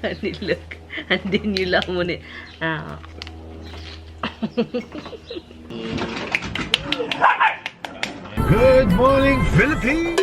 And look, and then you lamon it. Good morning, Philippines!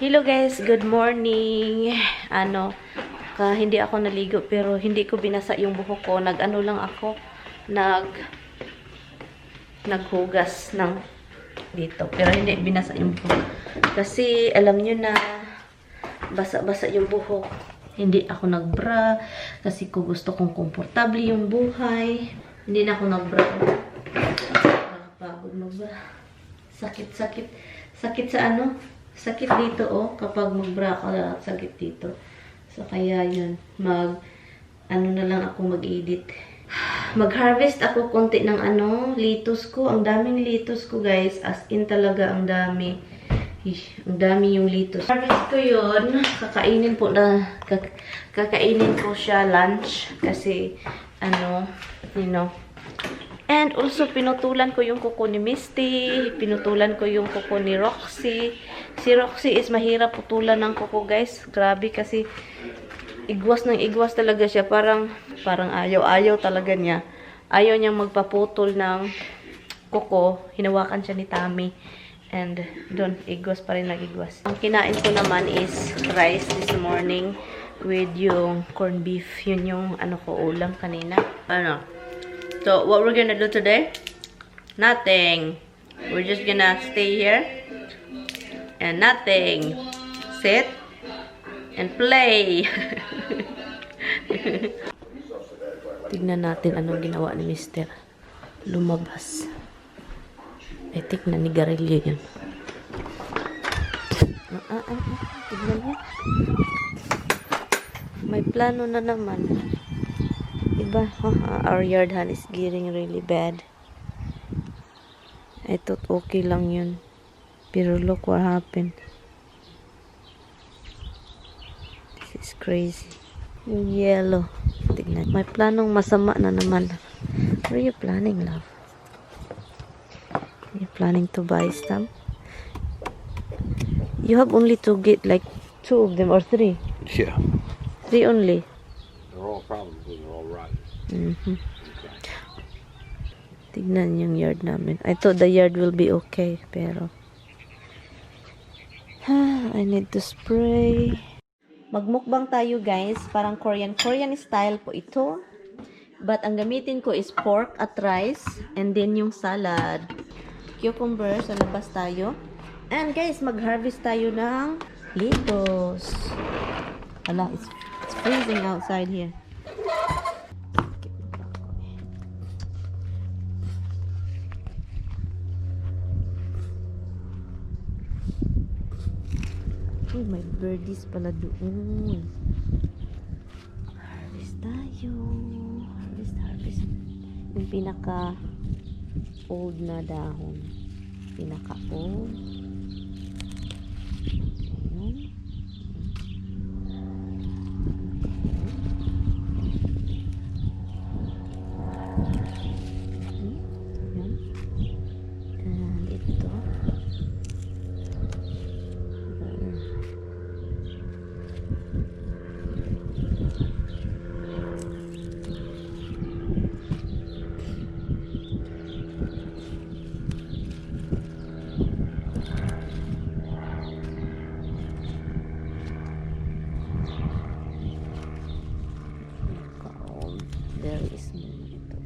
Hello guys, good morning. Hindi ako naligo pero hindi ko binasa yung buhok ko. Nag-ano lang ako, naghugas ng dito. Pero hindi binasa yung buhok. Kasi alam nyo na basa-basa yung buhok. Hindi ako nagbra kasi ko gusto kong komportable yung buhay. Hindi na ako nagbra. Nakapagod magbra. Sakit sa ano? Sakit dito, oh. Kapag mag-bra ka, sakit dito. So, kaya yun. Ano na lang ako mag-edit. Mag-harvest ako konti ng litos ko. Ang daming litos ko, guys. As in talaga, ang dami. Ang dami yung litos. Harvest ko yun. Kakainin ko siya lunch. Kasi, and also, pinutulan ko yung kuko ni Misty. Pinutulan ko yung kuko ni Roxy. Si Roxy is mahirap putulan ng kuko, guys. Grabe kasi igwas ng igwas talaga siya. Parang ayaw talaga niya. Ayaw niyang magpaputol ng kuko. Hinawakan siya ni Tammy. And doon, igwas pa rin nag-igwas. Ang kinain ko naman is rice this morning with yung corned beef. Yun yung ulam kanina. So, what we're gonna do today? Nothing. We're just gonna stay here. And nothing. Sit. And play. Tignan natin anong ginawa ni Mister. Lumabas. I think nanigarilyo yun. Tignan niya. May plano na naman. Diba? Our yard hand is getting really bad. I thought okay lang yun. Pero look what happened. This is crazy. Yung yellow. Tignan. May planong masama na naman. What are you planning, love? Are you planning to buy some? You have only to get like 2 of them or 3. Yeah. 3 only. They're all problems, they're all right. Okay. Tignan yung yard namin. I thought the yard will be okay, pero I need to spray. Magmukbang tayo, guys. Parang Korean style po ito. But ang gamitin ko is pork at rice and then yung salad. Cucumber, sa labas tayo. And guys, mag-harvest tayo ng litos. Hala, it's freezing outside here. Oh, may birdies pala doon. Harvest tayo. Harvest. Yung pinaka old na dahon. Pinaka old. Ayan. Very small ito.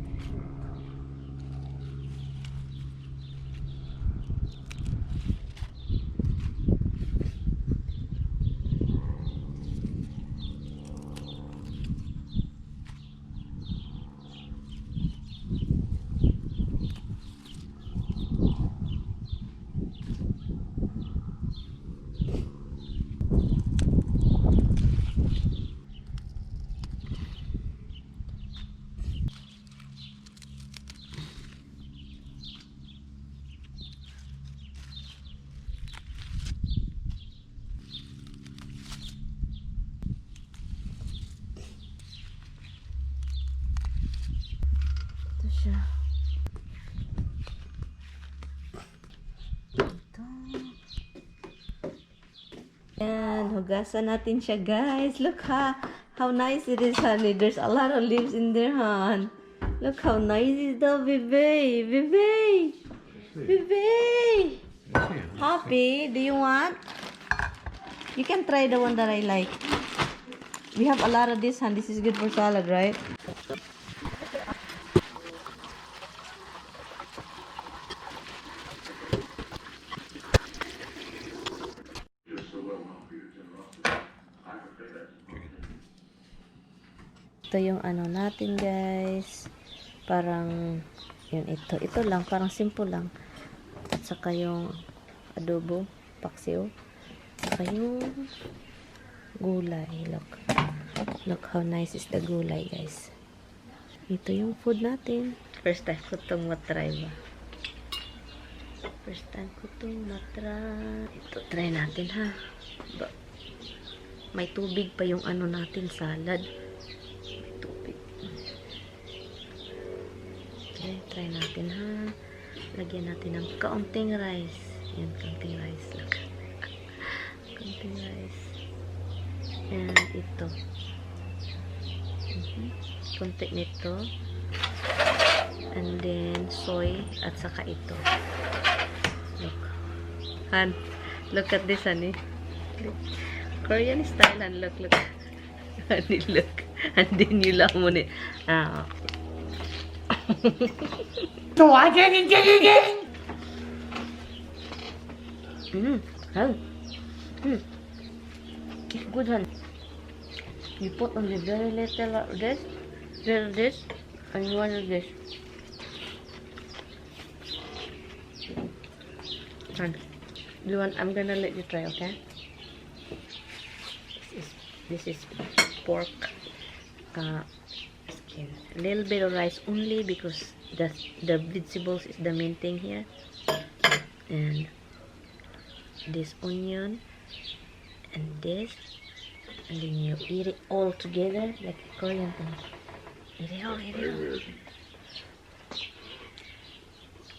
Siya. Ito. And hugasan natin siya, guys. Look how nice it is, honey. There's a lot of leaves in there, hon. Look how nice it is, though, baby. Baby. Baby. Happy? Do you want? You can try the one that I like. We have a lot of this, hon. This is good for salad, right? Ito yung ano natin, guys. Parang, yun ito. Ito lang, parang simple lang. At saka yung adobo, paksiw. Saka yung gulay. Look. Look how nice is the gulay, guys. Ito yung food natin. First time ko itong matry ba? First time ko itong matry. Ito, try natin, ha? May tubig pa yung ano natin, salad. Okay, try natin, ha. Lagyan natin ng kaunting rice. Yan, kaunting rice lang. Kaunting rice. And ito. Konti nito. And then, soy. At saka ito. Look. Han, look at this, honey. Korean style, han. Look, look. Honey, look. And then, you lang muna. Ah, So I didn't get it in! It's good, one. You put only very little of this, and one of this. And you want? I'm gonna let you try, okay? This is pork. Skin. A little bit of rice only because the vegetables is the main thing here. And this onion and this, and then you eat it all together like a Korean thing. Eat it all, eat it all.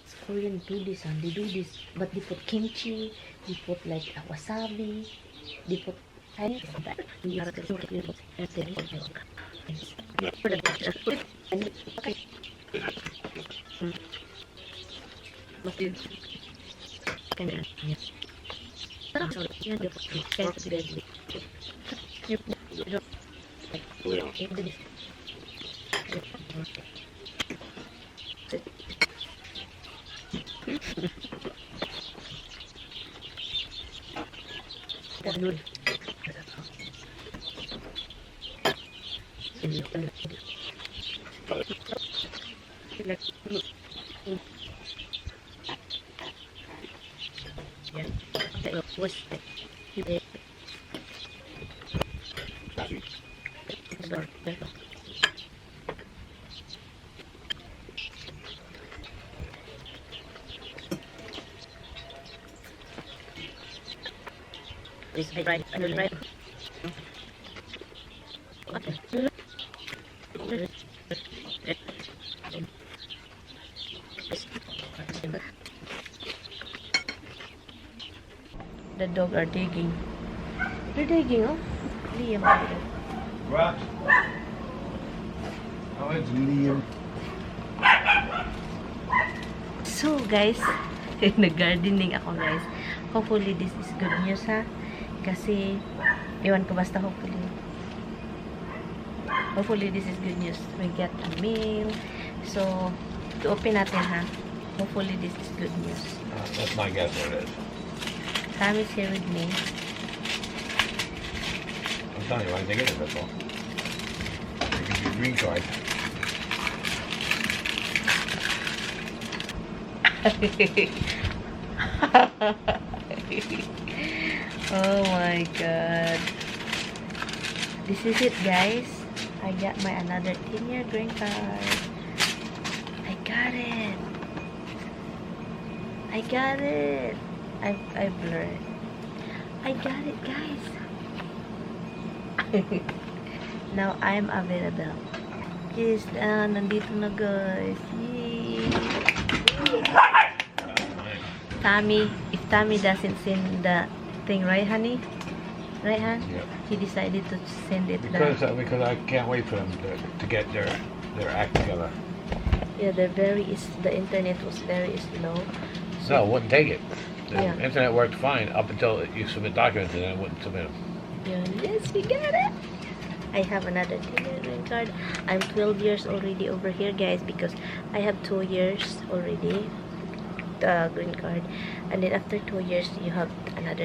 It's Korean do this, and they do this, but they put kimchi, they put like wasabi, they put The dog are digging. They're digging, oh. Liam. What? Oh, it's Liam. So, guys, nag-gardening ako, guys. Hopefully, this is good news, ha? Kasi, iwan ko basta hopefully. Hopefully, this is good news. We get a mail. So, to open natin, ha? Hopefully, this is good news. That's my guess what it is. Sam is here with me. I'm telling you, I think it is, that's all. It could be a green card. Oh my god. This is it, guys. I got my another 10-year green card. I got it. I got it. I blurred. I got it, guys. Now I'm available. Yes, nandito na, guys. Yay! Tommy, if Tommy doesn't send the thing, right, honey? Right, hon? Yep. He decided to send it. Because I can't wait for them to get their act together. Yeah, the internet was very slow. No, it wouldn't take it. The Yeah. internet worked fine up until you submit documents and then it wouldn't submit them. Yeah, yes, we got it. I have another 10-year green card. I'm 12 years already over here, guys, because I have 2 years already green card, and then after 2 years you have 10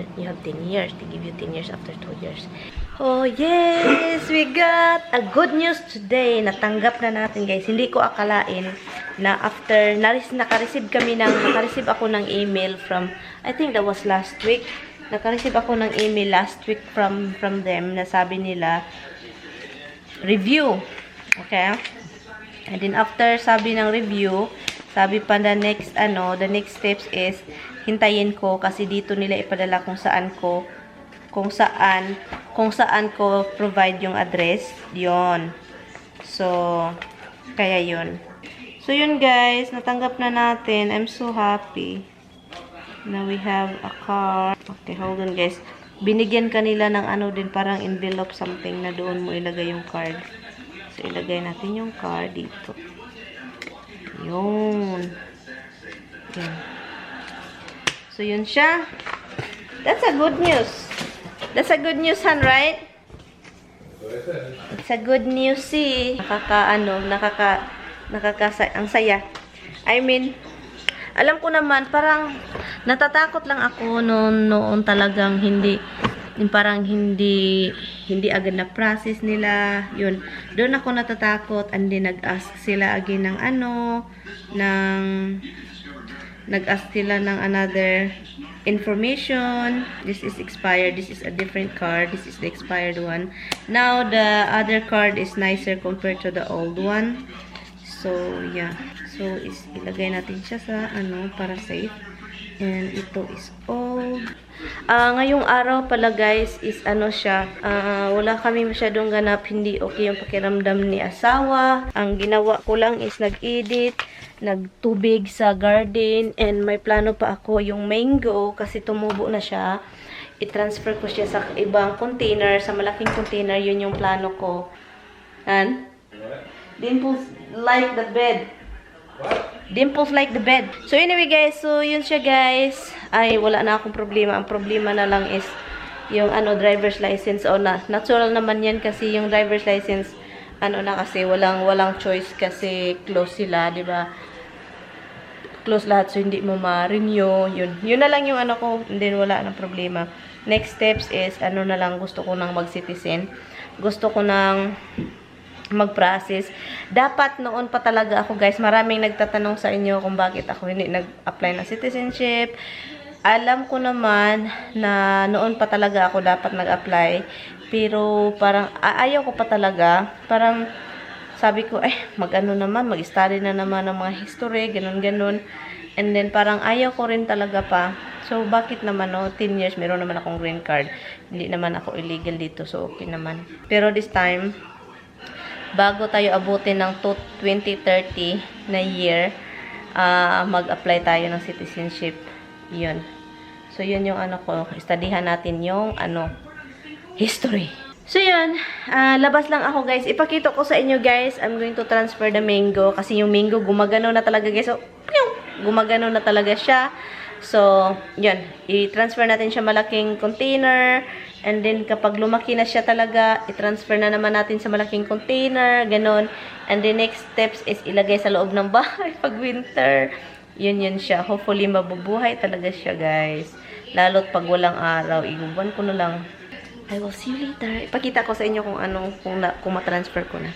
years. They give you 10 years after 2 years. Oh yes, we got a good news today. Natanggap na natin, guys. Hindi ko akalain na after naka-receive ako ng email from, I think that was last week. Naka-receive ako ng email last week from them na sabi nila review. Okay? And then after sabi ng review, sabi pa the next steps is hintayin ko kasi dito nila ipadala kung saan ko provide yung address. Yon. So, kaya yun. So, yun guys, natanggap na natin. I'm so happy. Now we have a card. Okay, hold on guys. Binigyan kanila ng din, parang envelope something na doon mo ilagay yung card. So, ilagay natin yung card dito. Yun. Yan. So, yun siya. That's a good news. That's a good news, Han, right? It's a good news, see. Ang saya. I mean, alam ko naman, parang natatakot lang ako noon talagang hindi agad na process nila. Yun. Doon ako natatakot, and then nag-ask sila again nag-ask sila ng another information. This is expired. This is a different card. This is the expired one. Now, the other card is nicer compared to the old one. So, yeah. So, ilagay natin siya sa para safe. And ito is old. Ngayong araw pala guys is wala kami masyadong ganap, hindi okay yung pakiramdam ni asawa. Ang ginawa ko lang is nag-edit, nagtubig sa garden, and may plano pa ako yung mango kasi tumubo na siya. I-transfer ko siya sa ibang container, sa malaking container, yun yung plano ko. And Dimples like the bed. Dimples like the bed. So anyway guys, so yun siya guys. Ay, wala na akong problema. Ang problema na lang is yung driver's license. Natural naman yan kasi yung driver's license kasi walang choice kasi close sila, 'di ba? Close lahat, so hindi mo ma-renew. Yun na lang yung ko, and then wala nang problema. Next steps is na lang, gusto ko nang mag-citizen. Gusto ko nang mag-process. Dapat noon pa talaga ako guys, maraming nagtatanong sa inyo kung bakit ako hindi nag-apply ng citizenship. Alam ko naman na noon pa talaga ako dapat nag-apply, pero parang ayaw ko pa talaga. Parang sabi ko, mag-study na naman ng mga history, ganun. And then parang ayaw ko rin talaga pa. So bakit naman 10 years, meron naman akong green card. Hindi naman ako illegal dito, so okay naman. Pero this time, bago tayo abutin ng 2030 na year, mag-apply tayo ng citizenship. Yun. So, yun yung ko. Studyhan natin yung history. So, yun. Labas lang ako, guys. Ipakita ko sa inyo, guys. I'm going to transfer the mango. Kasi yung mango, gumagano na talaga, guys. So, gumagano na talaga siya. So, yun. I-transfer natin siya malaking container. And then, kapag lumaki na siya talaga, i-transfer na naman natin sa malaking container, ganon. And the next steps is ilagay sa loob ng bahay pag winter. Yun siya. Hopefully, mabubuhay talaga siya, guys. Lalo't pag walang araw, iuban ko na lang. I will see you later. Ipakita ko sa inyo kung matransfer ko na.